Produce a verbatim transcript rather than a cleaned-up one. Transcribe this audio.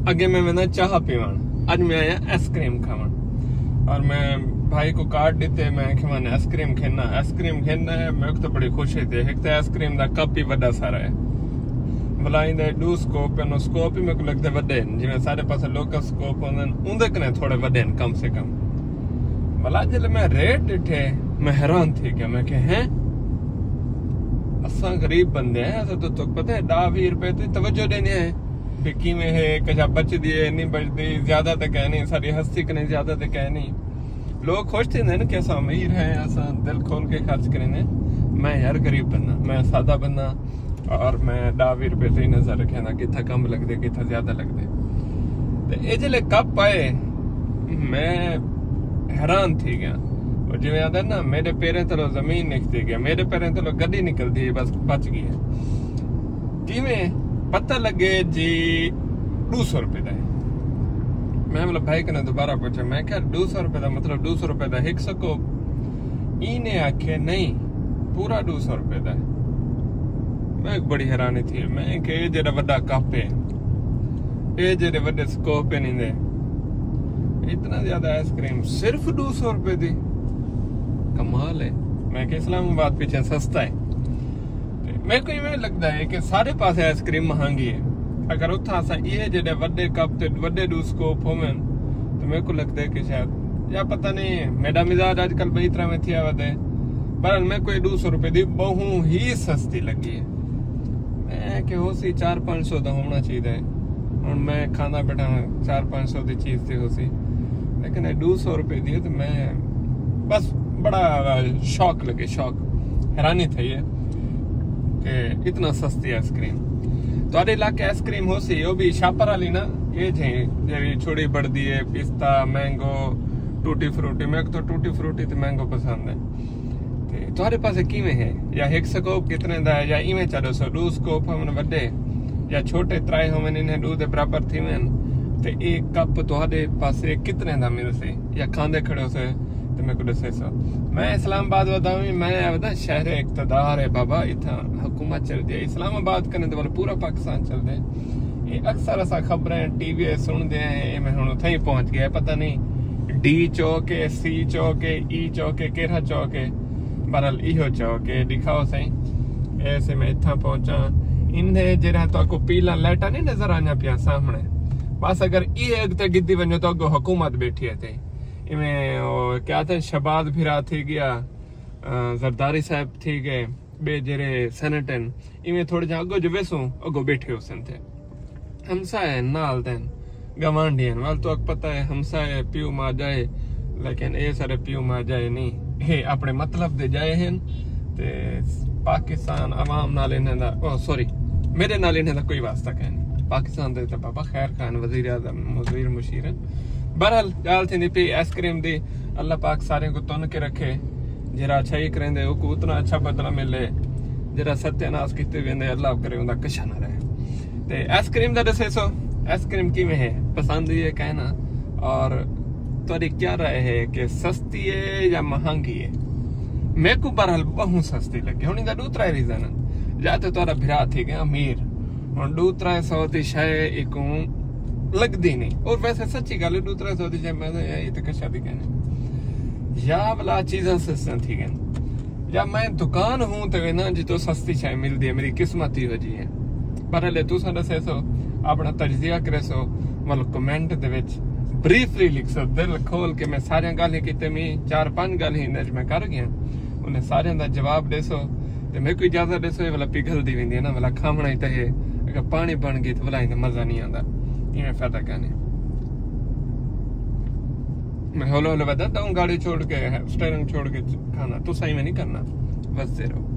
اگے میں وینداں چاہ پیوݨ، اڄ میں آیا آئس کریم کھاوݨ۔ اور میں بھائی کوں کارڈ ݙتے، میں آکھیا میں آئس کریم کھیݨا، آئس کریم کھیݨا ہے۔ میکوں تاں بڑی خوشی تھی، ہک تاں آئس کریم دا کپ ہی وݙا سارا ہے۔ ولا ایندے ݙو سکوپ ہن، او سکوپ ہی میکوں لڳدے وݙے ہن، جیویں سارے پاسے لوکل سکوپ ہوندے ہن، اوندے کنیں تھوڑے وݙے ہن کم سے کم۔ ولا جلے میں ریٹ ݙٹھے، میں حیران تھی ڳیا، میں کہ ہیں، اساں غریب بندے ہیں، اساں تاں تہاکوں پتہ ہے ݙاہ ویہہ روپے تے توجہ ݙیندے ہیں، بھئی کیویں ہے، کجا بچدی ہے، نہیں بچدی، زیادہ تے کائنی، ساݙی ہستی کنیں زیادہ تے کائنی۔ لوگ خوش تھیندے ہن کہ اساں امیر ہیں، اساں دل کھول کے خرچ کریندے ہیں۔ میں یار غریب بندہ، میں سادہ بندہ، اور میں ݙاہ ویہہ روپے تے ہی نظر رکھیندا، کتھاں کم لڳدے، کتھاں زیادہ لڳدے۔ تے اے جلے کپ آئے، میں حیران تھی ڳیا۔ اور جیویں آہدے نا، میݙے پیریں تلوں زمین نکھتی ڳئی، میݙے پیریں تلوں گݙی نکلدی ہے، بس بچ ڳئی ہے۔ کیویں؟ پتہ لڳے جی ݙو سو روپے دا ہے۔ میں مطلب بھائی کنیں دوبارہ پچھیا، میں کہیا، "ݙو سو روپے دا مطلب ݙو سو روپے دا ہک سکوپ؟" اینے آکھے، "نہیں، پورا ݙو سو روپے دا ہے۔" میں بڑی حیرانی تھی، میں کہ اے جیڑھا وݙا کپ ہے، اے جیڑھے وݙے سکوپ ہن ایندے، اتنا زیادہ آئس کریم صرف ݙو سو روپے دی؟ کمال ہے۔ میں کہ اسلام آباد پچھے سستا ہے۔ تے میکوں ایویں لڳدا ہے کہ سارے پاسے آئس کریم مہانگی ہے۔ اگر اتھاں اساں ایہے جیڑھے وݙے کپ تے وݙے ݙو سکوپ ہوون، تے میکوں لڳدا ہے کہ شاید، یا پتہ نہیں، میݙا مزاج اڄ کل ٻئی طرح میں تھیا ودے۔ بہرحال، میکوں اے ݙو سو روپے دی ٻہوں ہی سستی لڳی ہے۔ میں کہ ہوسی چار پنج سو دا ہووݨا چاہیدا ہے۔ ہݨ میں کھاندا ٻیٹھاں چار پنج سو دی چیز تے ہوسی، لیکن اے ݙو سو روپے دی ہے، تے میں بس بڑا شاک لڳے، شاک، حیرانی تھئی ہے کہ اتنا سستی آئس کریم۔ تہاݙے علاقے آئس کریم ہوسی، او بھی شاپر والی نا، اے جھیں جیڑھی چھوڑی بڑدی ہے، پستہ، مینگو، ٹوٹی فروٹی۔ میکوں تاں ٹوٹی فروٹی تے مینگو پسند ہے۔ تے تہاݙے پاسے کیویں ہے؟ یا ہک سکوپ کتنے دا ہے؟ یا ایویں چا ݙسو، ݙو سکوپ ہوون وݙے یا چھوٹے، ترائے ہوون، انہیں ݙو دے برابر تھیون؟ تے اے کپ تہاݙے پاسے کتنے دا ملسی؟ یا کھاندے کھڑے ہوسے تے میکوں ݙسیسو۔ میں اسلام آباد ودا ویں، میں ودا شہر اقتدار ہے بابا، اتھاں حکومت چلدی ہے۔ اسلام آباد کنیں تے ول پورا پاکستان چلدے۔ اے اکثر اساں خبریں ٹی وی سݨدے ہیں، اے میں ہݨ اتھائیں پہنچ ڳیا، پتہ نہیں ڈی چوک ہے، سی چوک ہے، ای چوک ہے، کیڑھا چوک ہے۔ بہرحال ایہو چوک ہے، ݙکھاؤ سئیں۔ ایسے میں اتھاں پہنچاں۔ انہیں جیڑھا تہاکوں پیلاں لائٹاں نہیں نظر آندیاں پیاں سامݨے، بس اگر ایہ اڳتے گھدی ونڄو تاں اڳوں حکومت ٻیٹھی ہے۔ تے ایویں او کیا آہدن، شہباز بھرا تھی ڳیا، آ، زرداری صاحب تھی ڳئے، ٻئے جیڑھے سینیٹ ہن، ایویں تھوڑے جہاں اڳوں جو ویسوں، اڳوں ٻیٹھے ہوسن تے۔ ہمسائے ہن، نال تے ہن، گوانڈھی ہن۔ ول تہاکوں پتہ ہے، ہمسائے پیو ماء جائے، لیکن اے سارے پیو ماء جائے نہیں۔ اے اپݨے مطلب دے جائے ہن تے پاکستان عوام نال انہیں دا، او سوری، میݙے نال انہیں دا کوئی واسطہ کائنی۔ پاکستان دے تے بابا خیر خواہ ہن، وزیر اعظم، وزیر مشیر ہن۔ بہرحال، ڳالھ تھیندی پئی آئس کریم دی۔ اللہ پاک ساریں کوں تن کے رکھے۔ جیڑھا اچھائی کریندے، اوکوں اتنا اچھا بدلہ ملے۔ جیڑھا ستیاناس کیتے ویندے، اللہ کرے اوندا کشا نہ رہے۔ تے آئس کریم دا ݙسیسو، آئس کریم کیویں ہے؟ پسند ہی ہے کائنا؟ اور تہاݙی کیا رائے ہے کہ سستی ہے یا مہانگی ہے؟ میکوں بہرحال ٻہوں سستی لڳی۔ ہݨ ایندا ݙو ترائے ریزن ہن۔ یا تے تہاݙا بھرا تھی ڳیا امیر، ہݨ ݙو ترائے سو دی شے ایکوں لڳدی نہیں۔ اور ویسے سچی ڳالھ ہے، ݙو ترائے سو دی شے میں تاں اے تے کشا دی کائنی۔ یا ولا چیزاں سستیاں تھی ڳئن۔ یا میں دکان ہوں تے وینداں جتھوں سستی شے ملدی ہے، میری قسمت ایہو جی ہے۔ بہرحال تساں ݙسیسو، اپݨا تجزیہ کریسو، مطلب کمنٹ دے وچ بریفلی لکھسو، دل کھول کے۔ میں ساریاں ڳالھیں کیتے، میں چار پنج ڳالھیں ایندے وچ میں کر ڳیا، انہیں ساریاں دا جواب ݙیسو۔ تے میکوں اجازت ݙیسو، اے ولا پگھلدی ویندی ہے نا، ولا کھاوݨا ہی تاں ہے، اگر پاݨی بݨ ڳئی تے ولا ایندا مزہ نہیں آندا، ایویں فائدہ کائنی۔ میں ہولے ہولے وداں، تاں گاڑی چھوڑ کے، سٹیئرنگ چھوڑ کے کھانا، تساں ایویں نہیں کرنا، ودے رہو۔